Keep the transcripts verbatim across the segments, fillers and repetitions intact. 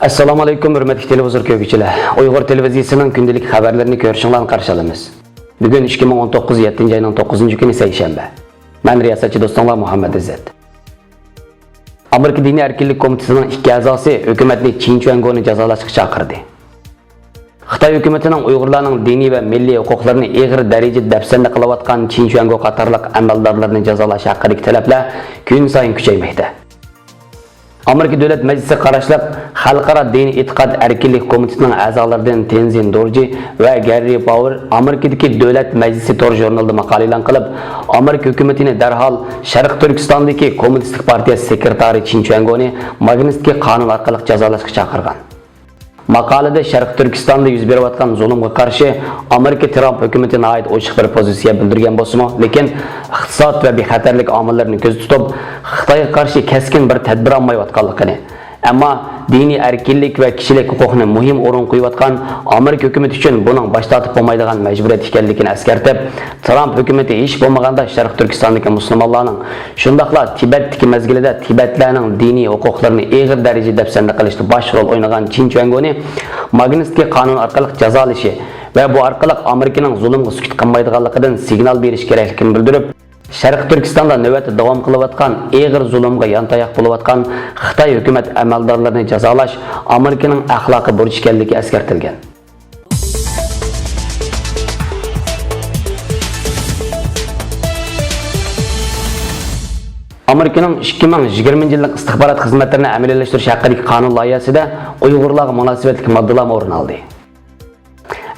ئەسسالامۇ ئەلەيكۇم، ھۆرمەتلىك تېلېۋىزور كۆرگۈچىلەر. ئۇيغۇر تېلېۋىزىيىسىنىڭ كۈندىلىك خەۋەرلىرىنى كۆرۈشۈڭلارنى قارشى ئالىمىز. بۈگۈن ئىككى مىڭ ئون توققۇز، يەتتىنچى ئاينىڭ توققۇزىنچى كۈنى، سەيشەنبە. مەن رىياسەتچى دوستۇڭلار مۇھەممەت ئىززەت. ئامېرىكا دىنىي ئەركىنلىك كومىتېتىنىڭ ئىككى ئەزاسى ھۆكۈمەتنى چىن چۈەنگونى جازالاشقا چاقىردى. خىتاي ھۆكۈمىتىنىڭ ئۇيغۇرلارنىڭ دىنىي ۋە مىللىي ھوقۇقلىرىنى ئېغىر دەرىجىدە دەپسەندە قىلىۋاتقان چىن چۈەنگو قاتارلىق ئەمەلدارلىرىنى جازالاش ھەققىدىكى تەلەپلەر كۈن سايىن كۈچەيمەكتە. ئامېرىكا دۆلەت مەجلىسىگە قاراشلىق خەلقئارا دىنىي ئېتىقاد ئەركىنلىك كومىتېتىنىڭ ئەزالىرىدىن تېنزىن دورجى ۋە گەررى پاۋېر ئامېرىكىدىكى دۆلەت مەجلىسى تور ژۇرنىلىدا ماقالە ئېلان قىلىپ، ئامېرىكا ھۆكۈمىتىنى دەرھال شەرقىي تۈركىستاندىكى كوممۇنىستىك پارتىيە سېكرېتارى چىن چۈەنگونى ماگنىتسكىي قانۇن ئارقىلىق جازالاشقا چاقىرغان. ماقالىدە شەرقىي تۈركىستاندا يۈز بېرىۋاتقان زۇلۇمغا قارشى ئامېرىكا ترامپ ھۆكۈمىتى ناھايىتى ئوچۇق بىر پوزىتسىيە بىلدۈرگەن بولسىمۇ، لېكىن ئىقتىساد ۋە بىخەتەرلىك ئامىللىرىنى كۆزدە تۇتۇپ، خىتايغا قارشى كەسكىن بىر تەدبىر ئالمايۋاتقانلىقىنى، ئەمما دىنىي ئەركىنلىك ۋە كىشىلىك ھوقۇقنى مۇھىم ئورۇن قويۇۋاتقان ئامېرىكا ھۆكۈمىتى ئۈچۈن بۇنىڭ باش تارتىپ بولمايدىغان مەجبۇرىيەت ئىكەنلىكىنى ئەسكەرتىپ، ترامپ ھۆكۈمىتى ھېچ بولمىغاندا شەرقىي تۈركىستاندىكى مۇسۇلمانلارنىڭ، شۇنداقلا تىبەتتىكى مەزگىلىدە تىبەتلەرنىڭ دىنىي ھوقۇقلىرىنى ئېغىر دەرىجىدە دەپسەندە قىلىشتا باش رول ئوينىغان چىن چۈەنگونى ماگنىتسكىي قانۇن ئارقىلىق جازالىشى ۋە بۇ ئارقىلىق ئامېرىكىنىڭ زۇلۇمغا سۈكۈت قىلمايدىغانلىقىدىن سىگنال بېرىش كېرەكلىكىنى بىلدۈرۈپ، شەرقىي تۈركىستاندا نۆۋەتتە داۋام قىلىۋاتقان ئېغىر زۇلۇمغا يانتاياق بولۇۋاتقان خىتاي ھۆكۈمەت ئەمەلدارلىرىنى جازالاش ئامېرىكىنىڭ ئەخلاقىي بۇرچى ئىكەنلىكى ئەسكەرتىلگەن. ئامېرىكىنىڭ ئىككى مىڭ يىگىرمىنچى يىللىق ئىستىخبارات خىزمەتلىرىنى ئەمەلىيلەشتۈرۈش ھەققىدىكى قانۇن لايىھەسىدە ئۇيغۇرلارغا مۇناسىۋەتلىك ماددىلارمۇ ئورۇن ئالدى.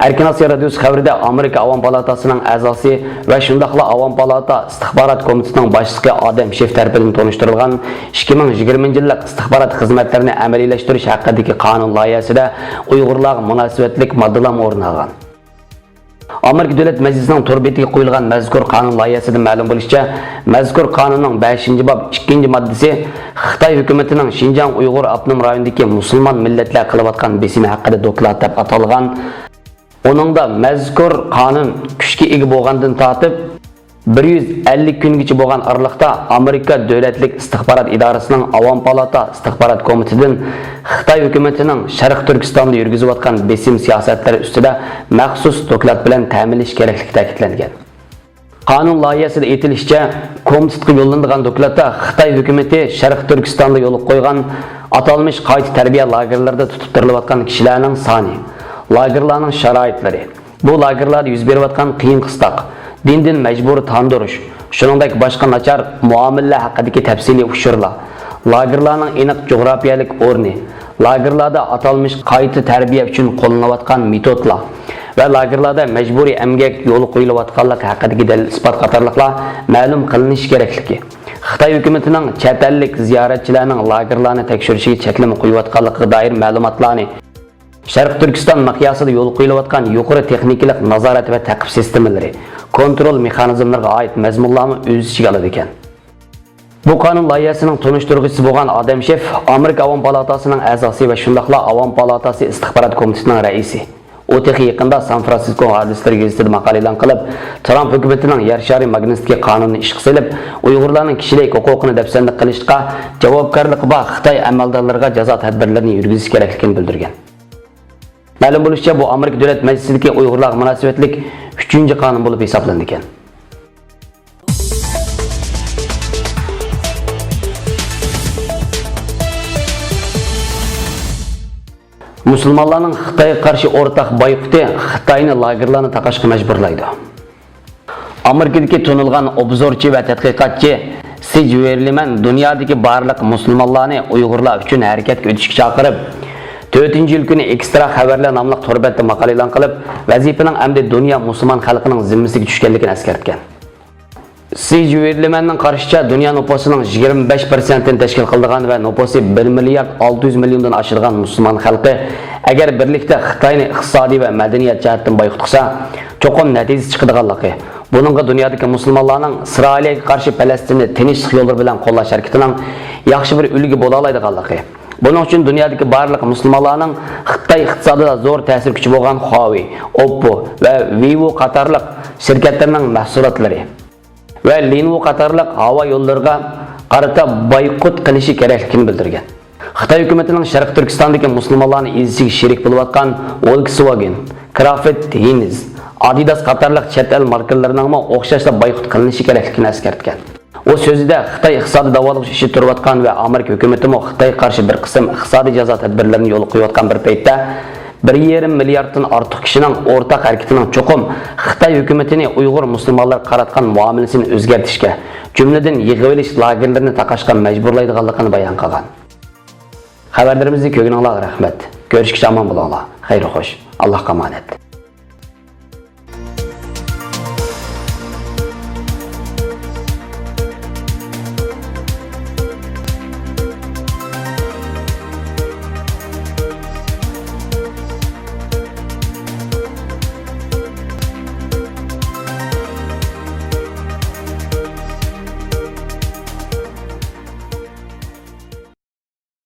ئەركىن ئاسىيا رادىيوسى خەۋىرىدە ئامېرىكا ئاۋام پالاتاسىنىڭ ئەزاسى ۋە شۇنداقلا ئاۋام پالاتا ئىستىخبارات كومىتېتىنىڭ باشلىقى ئادەم شىف تەرىپىدىن تونۇشتۇرۇلغان ئىككى مىڭ يىگىرمىنچى يىللىق ئىستىخبارات خىزمەتلىرىنى ئەمەلىيلەشتۈرۈش ھەققىدىكى قانۇن لايىھەسىدە ئۇيغۇرلارغا مۇناسىۋەتلىك ماددىلارمۇ ئورۇن ئالغان. ئامېرىكا دۆلەت مەجلىسىنىڭ تور بېتىگە قويۇلغان مەزكۇر قانۇن لايىھەسىدىن مەلۇم بولۇشىچە، مەزكۇر قانۇننىڭ بەشىنچى باب ئىككىنچى ماددىسى خىتاي ھۆكۈمىتىنىڭ شىنجاڭ ئۇيغۇر ئاپتونوم رايونىدىكى مۇسۇلمان مىللەتلەر قىلىۋاتقان بېسىمى ھەققىدە دوكلات دەپ ئاتالغان. ئۇنىڭدا مەزكۇر قانۇن كۈچكە ئىگە بولغاندىن تارتىپ، بىر يۈز ئەللىك كۈنگىچە بولغان ئارىلىقتا ئامېرىكا دۆلەتلىك ئىستىخبارات ئىدارىسىنىڭ ئاۋام پالاتا ئىستىخبارات كومىتېتىدىن خىتاي ھۆكۈمىتىنىڭ شەرقىي تۈركىستاندا يۈرگۈزۈۋاتقان بېسىم سىياسەتلىرى ئۈستىدە مەخسۇس دوكلات بىلەن تەمىنلىشى كېرەكلىكى تەكىتلەنگەن. قانۇن لايىھەسىدە ئېيتىلىشىچە، كومىتېتقا يوللىنىدىغان دوكلاتتا خىتاي ھۆكۈمىتى شەرقىي تۈركىستاندا يولغا قويغان ئاتالمىش قايتا تەربىيە لاگېرلىرىدا تۇتۇپ تۇرۇلۇۋاتقان كىشىلەرنىڭ سانى، لاگېرلارنىڭ شارائىتلىرى، بۇ لاگېرلاردا يۈز بېرىۋاتقان قىيىن-قىستاق، دىندىن مەجبۇرىي تاندۇرۇش، شۇنىڭدەك باشقا ناچار مۇئامىلىلەر ھەققىدىكى تەپسىلىي ئۇچۇرلار، لاگېرلارنىڭ ئېنىق جۇغراپىيەلىك ئورنى، لاگېرلاردا ئاتالمىش قايتا تەربىيە ئۈچۈن قوللىنىلىۋاتقان مېتودلار ۋە لاگېرلاردا مەجبۇرىي ئەمگەك يولغا قويۇلۇۋاتقانلىقى ھەققىدىكى دەلىل-ئىسپات قاتارلىقلار مەلۇم قىلىنىشى كېرەكلىكى، خىتاي ھۆكۈمىتىنىڭ چەت ئەللىك زىيارەتچىلەرنىڭ لاگېرلارنى تەكشۈرۈشىگە چەكلىمە قويۇۋاتقانلىقىغا دائىر مەلۇماتلارنى، شەرقىي تۈركىستان مىقياسىدا يولغا قويۇلۇۋاتقان يۇقىرى تېخنىكىلىق نازارەت ۋە تەقىب سىستېمىلىرى، كونترول مېخانىزملىرىغا ئائىت مەزمۇنلارمۇ ئۆز ئىچىگە ئالىدىكەن. بۇ قانۇن لايىھەسىنىڭ تونۇشتۇرغۇچىسى بولغان ئادەم شېف ئامېرىكا ئاۋام پالاتاسىنىڭ ئەزاسى ۋە شۇنداقلا ئاۋام پالاتاسى ئىستىخبارات كومىتېتىنىڭ رەئىسى. ئۇ تېخى يېقىندا سان فرانسىسكو ھادىسىلىرى گېزىتىدە ماقالە ئېلان قىلىپ، ترامپ ھۆكۈمىتىنىڭ يەر شارى ماگنىتسكىي قانۇنىنى ئىشقا سېلىپ، ئۇيغۇرلارنىڭ كىشىلىك ھوقۇقىنى دەپسەندە قىلىشقا جاۋابكارلىقى بار خىتاي ئەمەلدارلىرىغا جازا تەدبىرلىرىنى يۈرگۈزۈش كېرەكلىكىنى بىلدۈرگەن. مەلۇم بولۇشىچە، بۇ ئامېرىكا دۆلەت مەجلىسىدىكى ئۇيغۇرلارغا مۇناسىۋەتلىك ئۈچىنچى قانۇن بولۇپ ھېسابلىنىدىكەن. مۇسۇلمانلارنىڭ خىتايغا قارشى ئورتاق بايقۇتى خىتاينى لاگېرلارنى تاقاشقا مەجبۇرلايدۇ. ئامېرىكىدىكى تونۇلغان ئوبزورچى ۋە تەتقىقاتچى سىج ۋېرلىمەن دۇنيادىكى بارلىق مۇسۇلمانلارنى ئۇيغۇرلار ئۈچۈن ھەرىكەتكە ئۆتۈشكە چاقىرىپ، تۆتىنچى يىل كۈنى ئېكسترا خەۋەرلەر ناملىق تور بەتتە ماقالە ئېلان قىلىپ، ۋەزىپىنىڭ ئەمدى دۇنيا مۇسۇلمان خەلقىنىڭ زىممىسىگە چۈشكەنلىكىنى ئەسكەرتكەن. سىج ۋېرلىمەننىڭ قارىشىچە، دۇنيا نوپۇسىنىڭ يىگىرمە بەش پىرسەنتىنى تەشكىل قىلىدىغان ۋە نوپۇسى بىر مىليارد ئالتە يۈز مىليوندىن ئاشىدىغان مۇسۇلمان خەلقى ئەگەر بىرلىكتە خىتاينى ئىقتىسادىي ۋە مەدەنىيەت جەھەتتىن بايقۇت قىلسا، چوقۇم نەتىجىسى چىقىدىغانلىقى، بۇنىڭغا دۇنيادىكى مۇسۇلمانلارنىڭ ئىسرائىلىيەگە قارشى پەلەستىندە تىنچلىق يوللىرى بىلەن قوللاش ھەرىكىتىنىڭ ياخشى بىر ئۈلگە بولالايدىغانلىقى، بۇنىڭ ئۈچۈن دۇنيادىكى بارلىق مۇسۇلمانلارنىڭ خىتاي ئىقتىسادىدا زور تەسىر كۈچى بولغان خۇاۋېي، ئوپپو ۋە ۋىۋو قاتارلىق شىركەتلىرىنىڭ مەھسۇلاتلىرى ۋە لىنۋو قاتارلىق ھاۋا يوللىرىغا قارىتا بايقۇت قىلىشى كېرەكلىكىنى بىلدۈرگەن. خىتاي ھۆكۈمىتىنىڭ شەرقىي تۈركىستاندىكى مۇسۇلمانلارنى ئېزىشىگە شېرىك بولۇۋاتقان ۋولكسۋاگېن، كرافت ھىنز، ئادىداس قاتارلىق چەت ئەل ماركىلىرىنىڭمۇ ئوخشاشلا بايقۇت قىلىنىشى كېرەكلىكىنى ئەسكەرتكەن. ئۇ سۆزىدە، خىتاي ئىقتىسادىي داۋالغۇش ئىچىدە تۇرۇۋاتقان ۋە ئامېرىكا ھۆكۈمىتىمۇ خىتايغا قارشى بىر قىسىم ئىقتىسادىي جازا تەدبىرلىرىنى يولغا قويۇۋاتقان بىر پەيتتە، بىر يېرىم مىلياردتىن ئارتۇق كىشىنىڭ ئورتاق ھەرىكىتىنىڭ چوقۇم خىتاي ھۆكۈمىتىنى ئۇيغۇر مۇسۇلمانلىرىغا قاراتقان مۇئامىلىسىنى ئۆزگەرتىشكە، جۈملىدىن يىغىۋېلىش لاگېرلىرىنى تاقاشقا مەجبۇرلايدىغانلىقىنى بايان قىلغان. خەۋەرلىرىمىزنى كۆرگىنىڭلارغا رەھمەت. كۆرۈشكىچە ئامان بولۇڭلار. خەير خوش. ئاللاھقا ئامانەت.